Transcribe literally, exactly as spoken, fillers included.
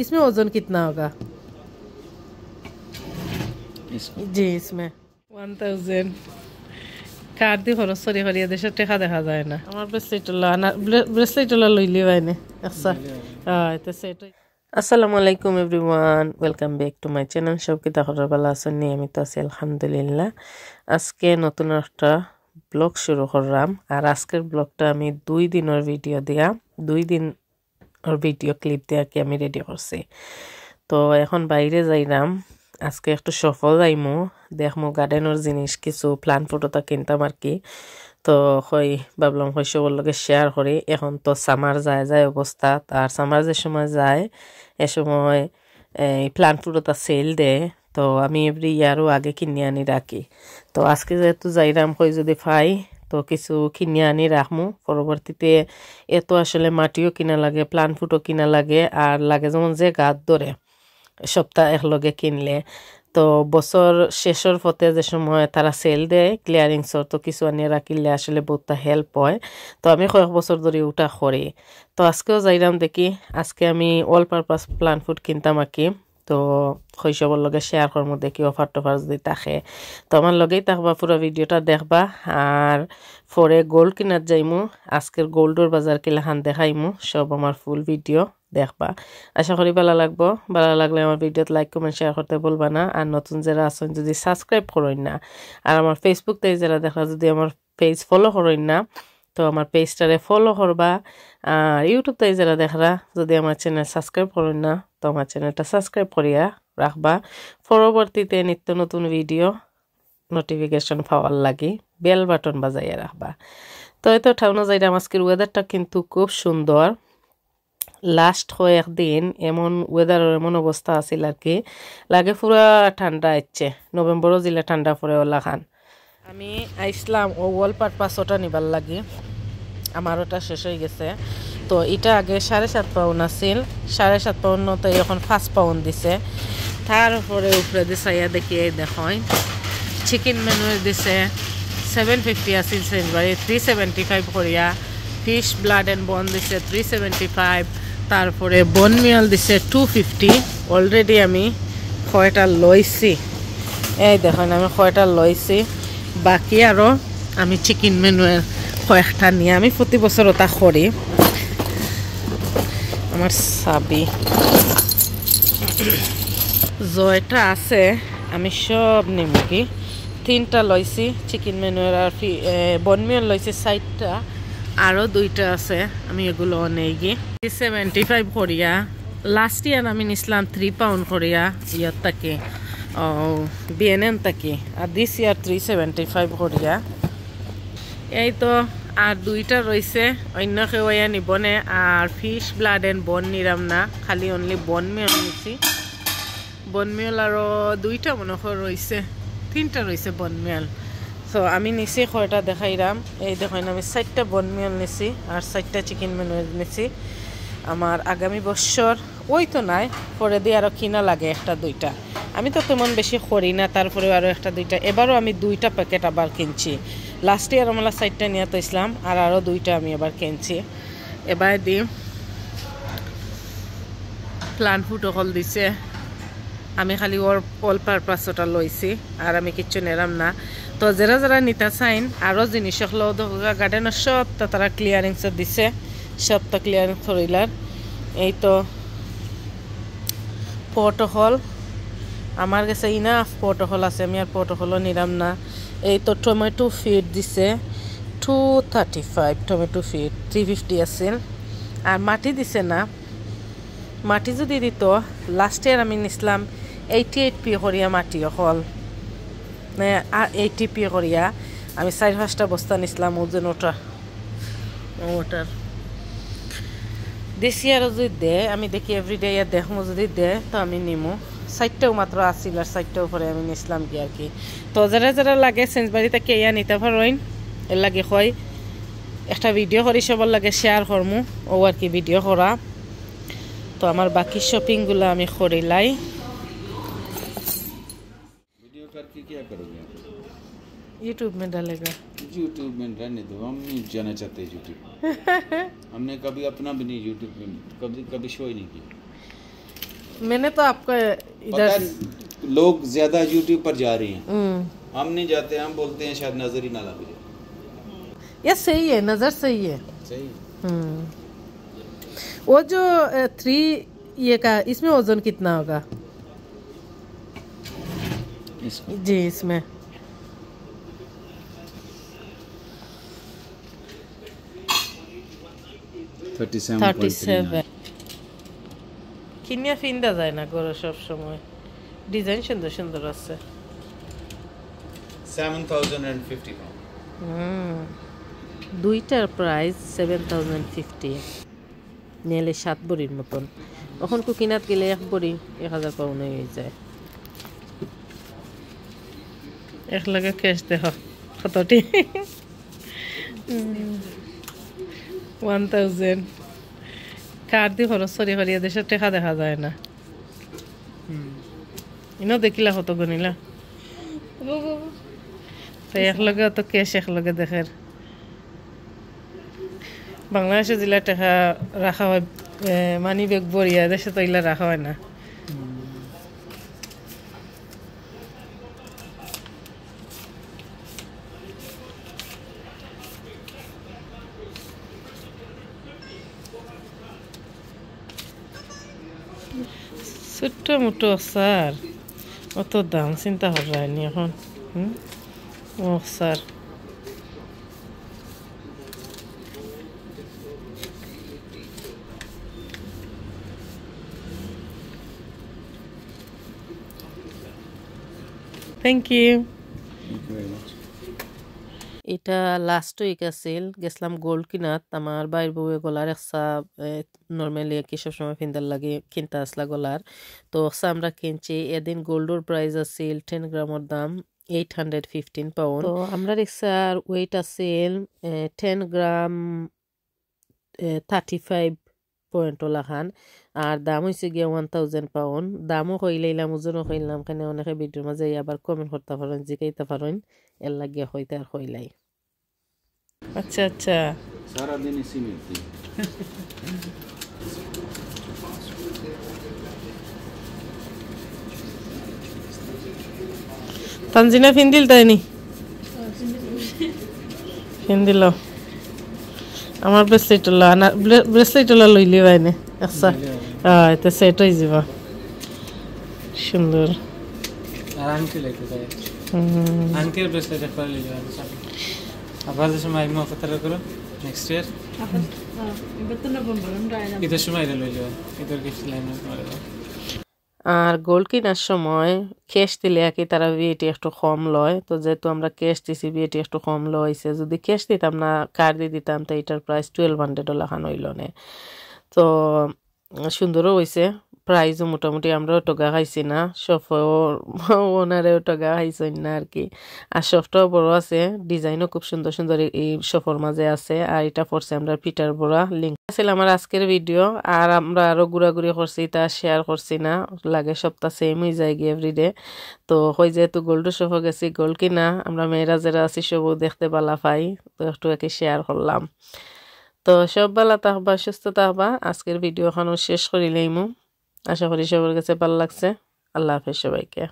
इसमें वजन कितना होगा? इसमें? जी, इसमें। One thousand. কার্ড দি খরচ করি করি এদেশে টেকা দেখা যায় না। আমার ব্রেসলেট ওলা আনা, ব্রে-, ব্রেসলেট ওলা লইলি বাইনে। আচ্ছা। হ্যাঁ, এটা সেট। আসসালামু আলাইকুম everyone, welcome back to my channel। সব কিতা খবর, ভালা আছইন নি? আমি তো আছি আলহামদুলিল্লাহ। আজকে নতুন একটা ব্লগ শুরু করলাম। আর আজকের ব্লগটা আমি দুই দিনের ভিডিও দিয়া, দুই দিন ওর ভিডিও ক্লিপ দিয়া আর কি আমি রেডি করছি। তো এখন বাইরে যাইরাম, আজকে একটু শপও যাইমু, দেখমু গার্ডেনর জিনিস কিছু প্লান্ট ফুড ওটা কিনতাম আর কি। তো কই ভাবলাম কই সবর লগে শেয়ার করি। এখন তো সামার যায় যায় অবস্থা, আর সামার যে সময় যায় এ সময় এই প্লান্ট ফুড ওটা সেল দেয়। তো আমি এভরি ইয়ারও আগে কিনে আনি রাখি। তো আজকে যেহেতু যাইরাম, কই যদি পাই তো কিছু কিনে আনি রাখমু। পরবর্তীতে এত আসলে মাটিও কিনা লাগে, প্লান্ট ফুডও কিনা লাগে, আর লাগে যেমন যে গাত ধরে সপ্তাহ একলগে কিনলে। তো বছর শেষর পথে যে সময় তারা সেল দেয় ক্লিয়ারিংসর, তো কিছু আনিয়া রাখিলে আসলে বহুতটা হেল্প হয়। তো আমি কয়েক বছর ধরে ওটা করি। তো আজকেও যাইরাম, দেখি আজকে আমি অল পারপাস প্লান্ট ফুড কিনতাম আর কি। তো কই সবর লগে শেয়ার করমু, দেখি অফার টফার যদি থাকে। তো আমার লগেই থাকবা, পুরো ভিডিওটা দেখবা। আর পরে গোল্ড কিনাত যাইমু, আজকের গোল্ডর বাজার কিলাখান দেখাইমু, সব আমার ফুল ভিডিও দেখবা। আশা করি ভালা লাগবো। ভালা লাগলে আমার ভিডিওত লাইক, কমেন্ট, শেয়ার করতে ভুলবা না। আর নতুন যেরা আছইন যদি সাবস্ক্রাইব করইন না, আর আমার ফেসবুক পেজ যেরা দেখরা যদি আমার পেজ ফলো করইন না, তো আমার পেজটারে ফলো করবা। আর ইউটিউব তাই যেরা দেখরা যদি আমার চ্যানেল সাবস্ক্রাইব করইন না, তো আমার চ্যানেলটা সাবস্ক্রাইব করিয়া রাখবা। পরবর্তীতে নিত্য নতুন ভিডিও নোটিফিকেশন পাওয়ার লাগি বেল বাটন বাজাইয়া রাখবা। তো এই তো টাউনো যাইরাম, আজকের ওয়েদারটা কিন্তু খুব সুন্দর। লাস্ট কয়েকদিন এমন ওয়েদারর এমন অবস্থা আছিল আর কি, লাগে পুরা ঠান্ডা আইচ্ছে, নভেম্বরও জিলা ঠান্ডা পড়ে ওলাখান। আমি আইসলাম ও অল পারপাস ওটা নিবার লাগি, আমার ওটা শেষ হয়ে গেছে। তো এটা আগে সাড়ে সাত পাউন্ড আছিল, সাড়ে সাত পাউন্ড তো এখন পাঁচ পাউন্ড দিছে। তার উপরে উপরে দি চাইয়া দেখি, এই দেখইন চিকেন মেনুয়ার দিছে, সেভেন ফিফটি আছিল সেঞ্চুয়ারি, থ্রি সেভেন্টি ফাইভ করিয়া। ফিশ ব্লাড অ্যান্ড বোন দিছে থ্রি সেভেন্টি ফাইভ, তারপরে বোন মিয়াল দিছে টু ফিফটি। অলরেডি আমি কয়টা লইছি, এই দেখইন আমি কয়টা লইছি, বাকি আরও আমি চিকেন মেনুয়ার কয়েকটা নিয়া, আমি প্রতি বছর ওটা করি। আমার চাবি জয়টা আছে, আমি সব নিমু কি। তিনটা লইছি চিকেন মেনুয়ার, আর ফি-, এ, বোন মিয়াল লইছি চাইরটা, আরও দুইটা আছে, আমি এগুলো নেই গি। সেভেন্টি ফাইভ করিয়া, লাস্ট ইয়ার আমি নিছিলাম থ্রি পাউন্ড করিয়া ইয়ার থাকি, ও, বিএনএম থাকি, আর this year three seventy five করিয়া। এই তো আর দুইটা রইছে, অন্য কেউ আইয়া নিবনে। আর ফিশ ব্লাড অ্যান্ড বোন নিরাম না, খালি অনলি বোন মিয়াল নিছি। বোন মিয়াল আরও দুইটা মনে হয় রইছে, তিনটা রইছে বোন মিয়াল। তো আমি নিছি কয়টা দেখাইরাম, এই দেখইন আমি চাইরটা বোন মিয়াল নিছি আর চাইরটা চিকেন মেনুয়ার নিছি। আমার আগামী বছর ওই তো নাই, পরে দি আরও কিনা লাগে একটা দুইটা। আমি তো তেমন বেশি করি না, তারপরেও আরও একটা দুইটা। এবারও আমি দুইটা প্যাকেট আবার কিনছি। লাস্ট ইয়ার আমরা চাইরটা নিয়া তো ইসলাম, আর আরও দুইটা আমি এবার কিনছি। এবার দি প্লান্ট ফুড অকল দিছে, আমি খালি অল পারপাস ওটা লইছি, আর আমি কিচ্ছু নেরাম না। তো যেরা যেরা নিতা চাইন, আরও জিনিস অকল গার্ডেনর সবটা তারা ক্লিয়ারিংসে দিছে, সবটা ক্লিয়ারিংস করিলার। এই তো পট অকল, আমার গেছে ইনাফ পট অকল আছে, আমি আর পট অকলও নিরাম না। এই তো টমেটো ফিড দিছে two thirty five, tomato feed three fifty আছিল। আর মাটি দিছে না, মাটি যদি দিত, লাস্ট ইয়ার আমি নিছিলাম এইটি এইট পি করিয়া মাটি অকল, মানে, আ, এইটি পি করিয়া আমি চাইর পাঁচটা বস্তা নিছিলাম ওজন ওটা, ওটার। দিস ইয়ারও যদি দে, আমি দেখি এভরিডে ইয়ার দেখমু, যদি দে তো আমি নিমু। চাইরটাও মাত্র আছিল আর চাইরটাও পরে আমি নিছিলাম কি আর কি। তো যেরা যেরা লাগে সেঞ্চুয়ারি থাকি ইয়া নিতা পারইন, এর লাগি কই একটা ভিডিও করি সবর লগে শেয়ার করমু, ও আর কি ভিডিও করা। তো আমার বাকি শপিংগুলো আমি করিলাই। वीडियो करके क्या करोगे आप? यूट्यूब में डालेगा। यूट्यूब में रहने दो, हम नहीं जाना चाहते यूट्यूब। हमने कभी अपना भी नहीं यूट्यूब में कभी, कभी शो ही नहीं किया। मैंने तो आपका इधर पता है, लोग ज्यादा YouTube पर जा रहे हैं। हम्म। हम नहीं जाते, हम बोलते हैं शायद नजर ही ना लग जाए। ये सही है, नजर सही है। सही। हम्म। वो जो थ्री ये का, इसमें वजन कितना होगा? इसमें? जी, इसमें। Thirty seven point three nine। কিনিয়া ফিন্দা যায় না ঘরো সব সময়। ডিজাইন সুন্দর সুন্দর আছে। Seven thousand and fifty pound। হুম। দুইটার প্রাইস সেভেন থাউজেন্ড ফিফটি। নেলে সাত ভরির মতন। অখন কুকিনাত গেলে এক ভরি এক হাজার পাউন্ড অই যায়। এক লগে ক্যাশ দেখো কতটি। One thousand. কার্ড দি খরচ করি করি এদেশে টেকা দেখা যায় না। হুম। ইনো দেখিলা কত গনিলা। তো এক লগে অত ক্যাশ এক লগে দেখের। বাংলাদেশে যেলা টেকা রাখা হয়, এ, মানি ব্যাগ ভরিয়া, দেশে তো ইলা রাখা হয় না। হুম। ছোট্ট মোটো অক্সার, অত দাম চিন্তা কররায়নি অখন। হুম, অক্সার। Thank you। Thank you very much। ইটা লাস্ট উইক আছিল, গেছলাম গোল্ড কিনাত। আমার ভাইর বউয়ে গলার একসা, এ, নরমালি আর কি সবসময় ফিন্দার লাগি কিনতা আছলা গলার। তো একসা আমরা কিনছি। এদিন গোল্ডর প্রাইস আছিল টেন গ্রামর দাম এইট হান্ড্রেড ফিফটিন পাউন্ড। তো আমরার একসার ওয়েট আছিল, এ, টেন গ্রাম, এ, থার্টি ফাইভ পয়েন্ট ওলাখান। আর দাম অইছে গিয়া ওয়ান থাউজেন্ড পাউন্ড। দামও কইলাইলাম, ওজনও কইলাম, কেনে অনেকে ভিডিওর মাঝে আবার কমেন্ট করতা পারইন, জিকাইতা পারইন, এর লাগিয়া কইতে আর কইলাই। আচ্ছা, আচ্ছা। सारा दिन इसी में होती है। তানজিনা ফিন্দিল তাইনি? ফিন্দিল। আমার ব্রেসলেট ওলা, না, ব্রে-, ব্রেসলেট ওলা লইলি বাইনে। আচ্ছা। লইলি বাইনে। হ্যাঁ, এতে সেট অই যাবা। সুন্দর। আর আংটি লইতে চাই। হুম। আংটি আর ব্রেসলেট একবার লইলি বাইনে। আবার যে সময় আইমু অপেক্ষা করো, নেক্সট ইয়ার। এখন, হ্যাঁ, এবার তো নভেম্বর, আমরা আইলাম। ঈদের সময় এটা লইলি বাইনে। ঈদের গিফট লাইন তোমার। আর গোল্ড কিনার সময় ক্যাশ দিলে আর কি তারা ভ্যাট একটু কম লয়, তো যেহেতু আমরা ক্যাশ দিছি, ভ্যাট একটু কম লইছে। যদি ক্যাশ দিতাম না, কার্ড দি দিতাম, তো এটার প্রাইস টুয়েলভ হান্ড্রেড ওলাখান অইল নে। তো সুন্দরও অইছে, প্রাইসও মোটামুটি, আমরাও ঠগা খাইছি না, শপ ওনারেও ঠগা খাইছইন না আর কি। আর শপটাও বড় আছে, ডিজাইনও খুব সুন্দর সুন্দর এই, এই শপর মাঝে আছে। আর এটা পড়ছে আমরা পিটার বড়া লিংক আছিল আমার আজকের ভিডিও। আর আমরা আরো ঘুরাঘুরি করছি, তা শেয়ার করছি না, লাগে সপ্তাহ সেম অই যায় গিয়া এভরিডে। তো কই যেহেতু গোল্ড শপও গেছি, গোল্ড কিনা আমরা মেয়েরা যেরা আছি সবও দেখতে বালা পাই, তো একটু একে শেয়ার করলাম। তো সব বালা থাকবা, সুস্থ থাকবা। আজকের ভিডিও এখানো শেষ করি লইমু। আশা করি সবার কাছে ভালা লাগছে। আল্লাহ হাফেজ সবাইকে।